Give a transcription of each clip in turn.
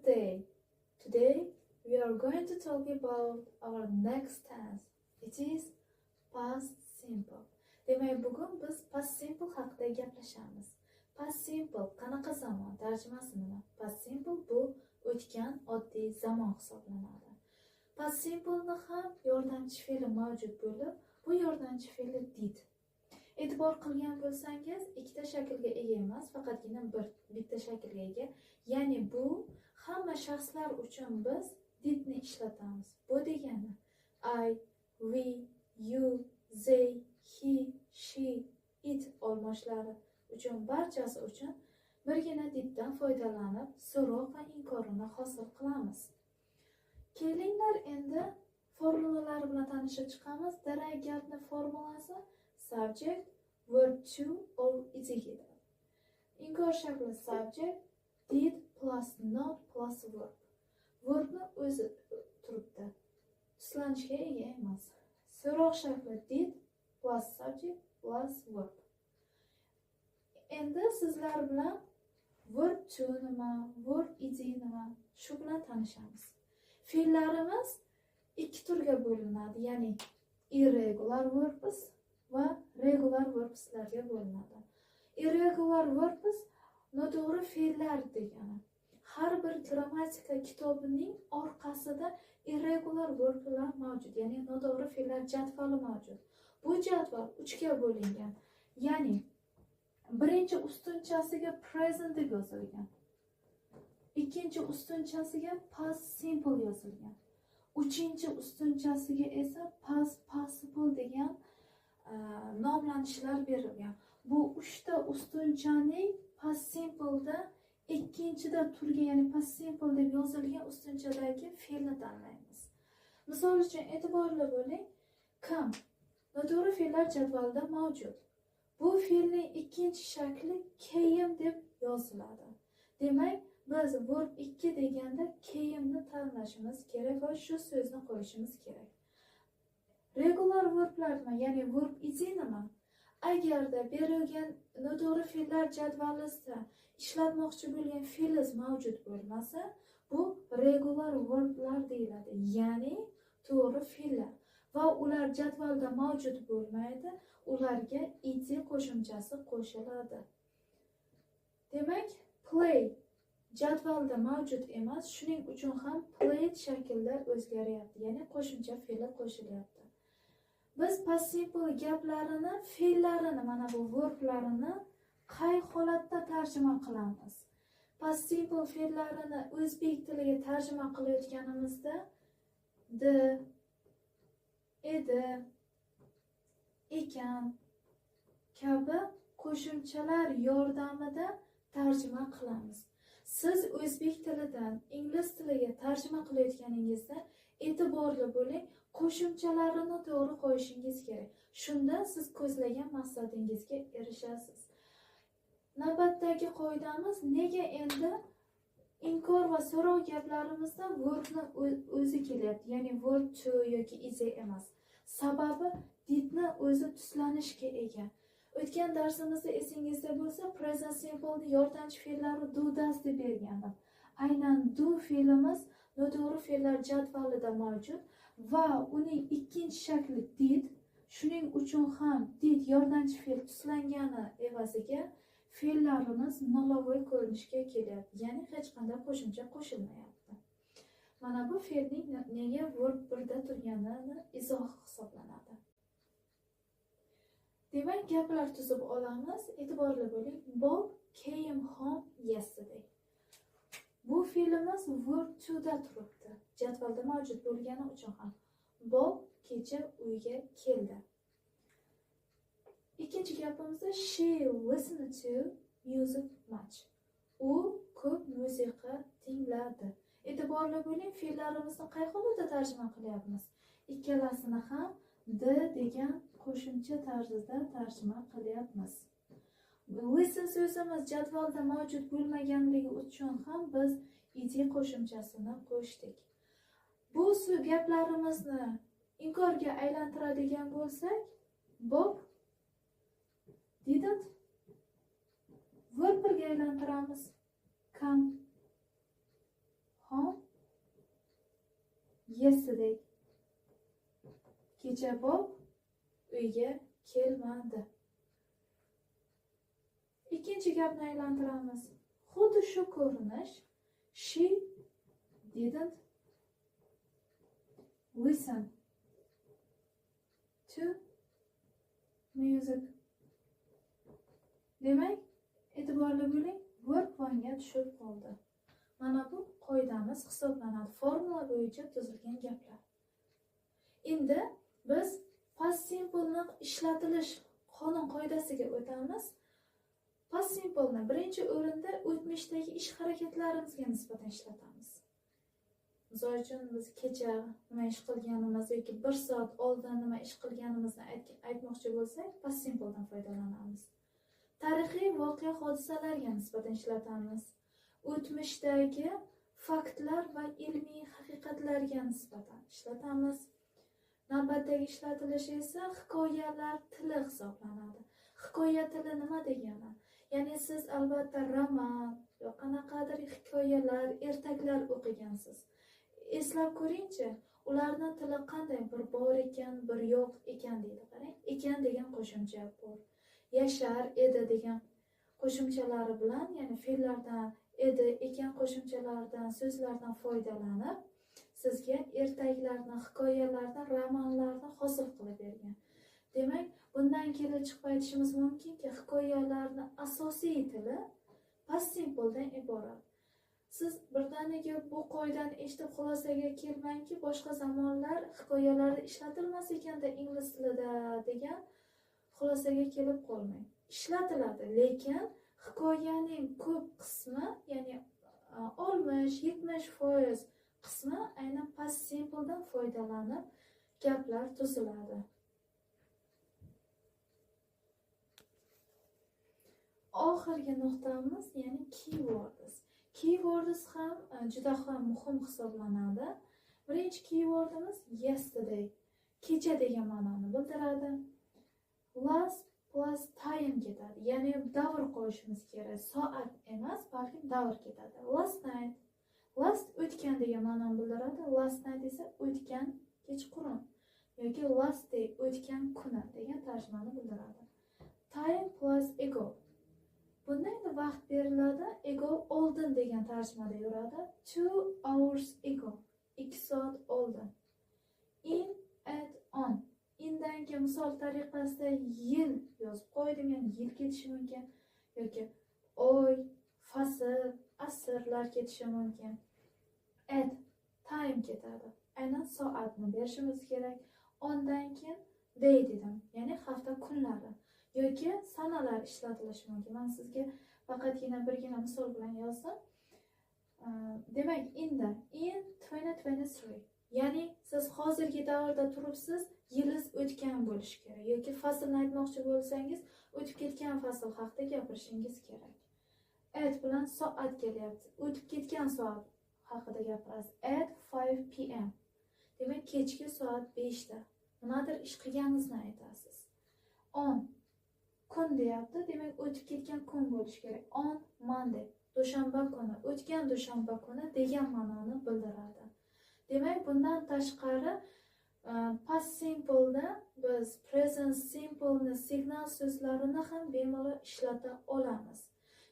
day. Today we are going to talk about our next tense. It is past simple. Demak, bugun biz past simple haqida gaplashamiz. Past simple qanaqa zamon? Tarjimasi nima? Past simple bu o'tgan oddiy zamon hisoblanadi. Past simpleni ham yordamchi fe'li mavjud bo'lib, bu yordamchi fe'li did. E'tibor qilgan bo'lsangiz, ikkita shaklga ega emas, faqatgina bitta shaklga ega. Ya'ni bu hamma shaxslar uchun biz didni ishlatamiz. Bu degani I, we, you, they, he, she, it olmoshlari uchun, barchasi uchun birgina diddan foydalanib so'roq va inkorini hosil qilamiz. Kelinglar, endi formulalari bilan tanishib chiqamiz. Darak gapni formulasi subject, verb two or ed keladi. Inkor shakli subject, did plus not plus verb. Verbni o'zi turibdi. Tuslanishga ega emas. So'roq shakli did plus subject plus verb. Endi sizlar bilan verb two nima, verb ed nima, shu bilan tanishamiz. Fe'llarimiz ikki turga bo'linadi, ya'ni irregular verbs va regular verbslarga bo'linadi. Irregular verbs noto'g'ri fe'llar degani. Har bir grammatika kitobining orqasida irregular verblar mavjud, ya'ni noto'g'ri fe'llar jadvali mavjud. Bu jadval uchga bo'lingan. Ya'ni birinchi ustunchasiga present deb yozilgan. Ikkinchi ustunchasiga past simple yozilgan. Uchinchi ustunchasiga esa past participle degan nomlanishlar berilgan. Bu uchta ustunchaning past simpleda ikkinchida turgan, ya'ni past simple deb yozilgan ustunchadagi fe'lni tanlaymiz. Misol uchun, e'tiborli bo'ling. Come noto'g'ri fe'llar jadvalida mavjud. Bu fe'lning ikkinchi shakli came deb yoziladi. Demak, biz verb 2 deganda came'ni tanlashimiz kerak va shu so'zni qo'yishimiz kerak. Regular verblar nima? Ya'ni verb ed nima? Agarda berilgan noto'g'ri fe'llar jadvalida ishlatmoqchi bo'lgan fe'lingiz mavjud bo'lmasa, bu regular verblar deyiladi. Ya'ni to'g'ri fe'llar va ular jadvalda mavjud bo'lmaydi, ularga ed qo'shimchasi qo'shiladi. Demak, play jadvalda mavjud emas, shuning uchun ham played shaklda o'zgaryapti, ya'ni qo'shimcha fe'li qo'shilyapti. Biz past simple gaplarini, fe'llarini, mana bu verblarini qay holatda tarjima qilamiz? Past simple fe'llarini o'zbek tiliga tarjima qilayotganimizda di, edi, ekan kabi qo'shimchalar yordamida tarjima qilamiz. Siz o'zbek tilidan ingliz tiliga tarjima qilayotganingizda e'tiborli bo'ling, qo'shimchalarini to'g'ri qo'yishingiz kerak. Shunda siz ko'zlagan maqsadingizga erishasiz. Navbatdagi qoidamiz: nega endi inkor va so'rov gaplarimizda verbni o'zi kelyapti, ya'ni verb two yoki ed emas? Sababi didni o'zi tuslanishga ega. O'tgan darsimizda, esingizda bo'lsa, present simpleni yordamchi fe'llari do, does deb bergandim. Aynan do fe'limiz noto'g'ri fe'llar jadvalida mavjud va uning ikkinchi shakli did. Shuning uchun ham did yordamchi fe'l tuslangani evaziga fe'llarimiz нулевой ko'rinishga kelyapti, ya'ni hech qanday qo'shimcha qo'shilmayapti. Mana bu fe'lning nega verb birda turganini izohi hisoblanadi. Demak, gaplar tuzib olamiz. E'tiborli bo'ling. Bob came home yesterday. Bu fe'limiz verb two'da turibdi. Jadvalda mavjud bo'lgani uchun ham. Bob kecha uyga keldi. Ikkinchi gapimizda she listened to music much. U ko'p musiqa tingladi. E'tiborli bo'ling, fe'llarimizni qay holatda tarjima qilyapmiz? Ikkalasini ham di degan qo'shimcha tarzida tarjima qilyapmiz. Listen so'zimiz jadvalda mavjud bo'lmaganligi uchun ham biz ed qo'shimchasini qo'shdik. Bu gaplarimizni inkorga aylantiradigan bo'lsak, Bob didn't, verb birga aylantiramiz. Come yesterday. Kecha Bob uyga kelmadi. Ikkinchi gapni aylantiramiz. Xuddi shu ko'rinish. She didn't listen to music. Demak, e'tiborli bo'ling, verb one'ga tushib qoldi. Mana bu qoidamiz hisoblanadi. Formula bo'yicha tuzilgan gaplar. Endi biz past simple'ni ishlatilish qonun qoidasiga o'tamiz. Past simple'ni birinchi o'rinda o'tmishdagi ish harakatlarimizga nisbatan ishlatamiz. Misol uchun, biz kecha nima ish qilganimiz yoki bir soat oldin nima ish qilganimizni aytmoqchi bo'lsak, past simple'dan foydalanamiz. Tarixiy voqea hodisalarga nisbatan ishlatamiz. O'tmishdagi faktlar va ilmiy haqiqatlarga nisbatan ishlatamiz. Navbatdagi ishlatilishi esa hikoyalar tili hisoblanadi. Hikoya tili nima degani? Ya'ni siz albatta roman yo qanaqadir hikoyalar, ertaklar o'qigansiz. Eslab ko'ringchi, ularning tili qanday? Bir bor ekan, bir yo'q ekan deydi. Qarang, ekan degan qo'shimcha bor. Yashar edi degan qo'shimchalari bilan, ya'ni fe'llardan edi, ekan qo'shimchalaridan, so'zlardan foydalanib sizga ertaklarni, hikoyalarni, romanlarni hosil qilib bergan. Demak, bundan kelib chiqib aytishimiz mumkinki, hikoyalarni asosiy tili past simpledan iborat. Siz birdaniga bu qoidani eshitib xulosaga kelmangki, boshqa zamonlar hikoyalarda ishlatilmas ekanda ingliz tilida degan xulosaga kelib qolmang. Ishlatiladi, lekin hikoyaning ko'p qismi, ya'ni 60-70% qismi aynan past simpledan foydalanib gaplar tuziladi. Oxirgi nuqtamiz, ya'ni keywords. Keywords ham juda ham muhim hisoblanadi. Birinchi keywordimiz yesterday. Kecha degan ma'noni bildiradi. Last plus time ketadi. Ya'ni davr qo'yishimiz kerak. Soat emas, balki davr ketadi. Last night. Last o'tgan degan ma'noni bildiradi. Last night esa o'tgan kechqurun yoki last day o'tgan kuni degan tarjimani bildiradi. Time plus ago. Bunda endi vaqt beriladi. Ago oldin degan tarjimada yuradi. 2 hours ago. 2 soat oldin. In, at, on. Indan keyin misol tariqasida yil yozib qo'ydim, ya'ni yil ketishi mumkin yoki oy, fasl, asrlar ketishi mumkin. At time ketadi. Aynan soatni berishimiz kerak. Ondan keyin day dedim, ya'ni hafta kunlari yoki sanalar ishlatilishi mumkin. Men sizga faqatgina birgina misol bilan yozdim. Demak, inda in 2023. Ya'ni siz hozirgi davrda turibsiz, yilingiz o'tgan bo'lishi kerak yoki faslni aytmoqchi bo'lsangiz, o'tib ketgan fasl haqida gapirishingiz kerak. At bilan soat kelyapti. O'tib ketgan soat haqida gapirasiz. At 5 p.m. Demak, kechki soat 5 da nimadir ish qilganingizni aytasiz. On kun deyapti. Demak, o'tib ketgan kun bo'lishi kerak. On Monday, dushanba kuni, o'tgan dushanba kuni degan ma'noni bildiradi. Demak, bundan tashqari past simple'da biz present simple'ni signal so'zlarini ham bemalol ishlata olamiz.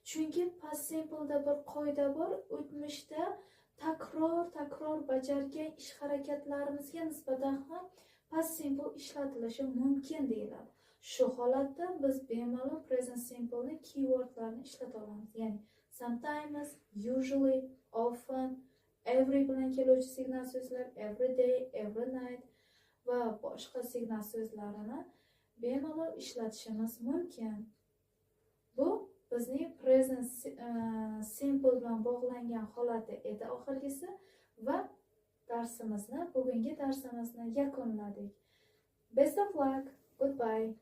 Chunki past simple'da bir qoida bor, o'tmishda takror bajargan ish harakatlarimizga nisbatan ham past simple ishlatilishi mumkin deyiladi. Shu holatda biz bemalol present simple'ni keywordlarni ishlata olamiz. Ya'ni sometimes, usually, often, every bilan keluvchi signal so'zlar, every day, every night va boshqa signal so'zlarini bemalol ishlatishimiz mumkin. Bu bizning present simple bilan bog'langan holati edi oxirgisi va darsimizni, bugungi darsimizni yakunladik. Best of luck. Goodbye.